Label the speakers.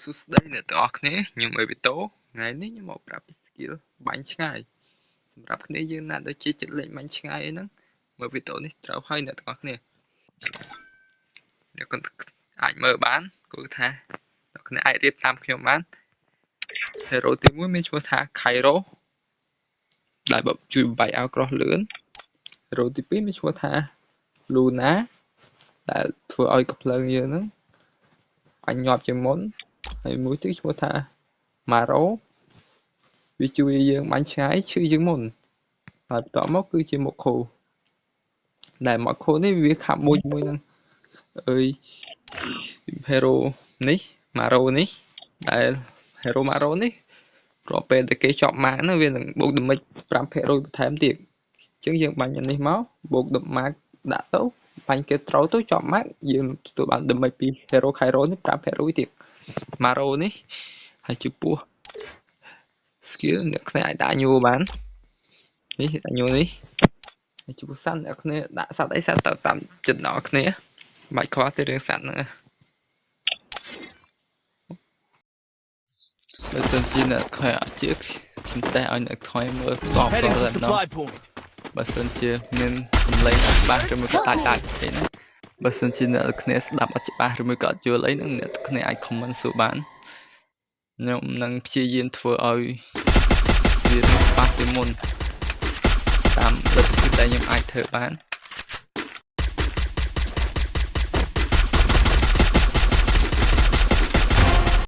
Speaker 1: សួស្តីអ្នកទាំងអស់គ្នាខ្ញុំអេវីតូថ្ងៃនេះខ្ញុំមកប្រាប់ពី skill បាញ់ឆ្ងាយសម្រាប់គ្នាយើងណាដែលជាចិត្តលេងបាញ់ឆ្ងាយអីហ្នឹងមើលវីដេអូនេះត្រូវហើយអ្នកទាំងអស់គ្នាអ្នកគាត់អាចមើលបានគឺថាអ្នកគ្នាអាចរៀបតាមខ្ញុំបាន Hero ទី1មានឈ្មោះថា Cairo ដែលជួយបំបែកអាវក្រោះលឿន Hero ទី2មានឈ្មោះថា Luna ដែលធ្វើឲ្យកំភ្លើងយើងហ្នឹងបាញ់ញាប់ជាងមុនហើយមួយទៀតឈ្មោះថា Maro វាជួយឲ្យយើងបាញ់ឆ្ងាយឈឺជាងមុនហើយបន្ទាប់មកគឺជា Moko ដែល Moko នេះវាខាប់មួយជាមួយនឹងអើយ Hero នេះ Maro នេះដែល Hero Maro នេះរាល់ពេលដែលគេចប់ម៉ាកហ្នឹងវានឹងបូក damage 5%បន្ថែមទៀតអញ្ចឹងយើងបាញ់អានេះមកបូក damage ដាក់ទៅបាញ់គេត្រូវទៅចប់ម៉ាកយើងទទួលបាន damage ពី Hero Cairo នេះ5%ទៀត Maro នេះហើយចំពោះ skill អ្នកគ្នាអាចដាក់ញួរបាននេះដាក់ញួរនេះហើយចំពោះសត្វអ្នកគ្នាដាក់សត្វអីសត្វទៅតាមចិត្តអ្នកគ្នាបាច់ខ្វល់ទេរឿងសត្វហ្នឹងបើសិនជាអ្នកខ្វល់អត់ជឿខ្ញុំតេស្តឲ្យអ្នកខ្វល់មើលផ្ទាល់ផ្ទា
Speaker 2: Heading
Speaker 1: ល់
Speaker 2: to
Speaker 1: តែម្ដង
Speaker 2: supply point.
Speaker 1: បើសិនជាមានសំឡេងអត់ច្បាស់ឬមួយក៏ដាច់ដាច់អីណាបើសិនជាអ្នកគ្នាស្ដាប់អត់ច្បាស់ឬមួយក៏អត់យល់អីហ្នឹងអ្នកគ្នាអាច comment សួរបានខ្ញុំនឹងព្យាយាមធ្វើឲ្យវាច្បាស់ជាងមុនតាមលទ្ធភាពដែលខ្ញុំអាចធ្វើបាន។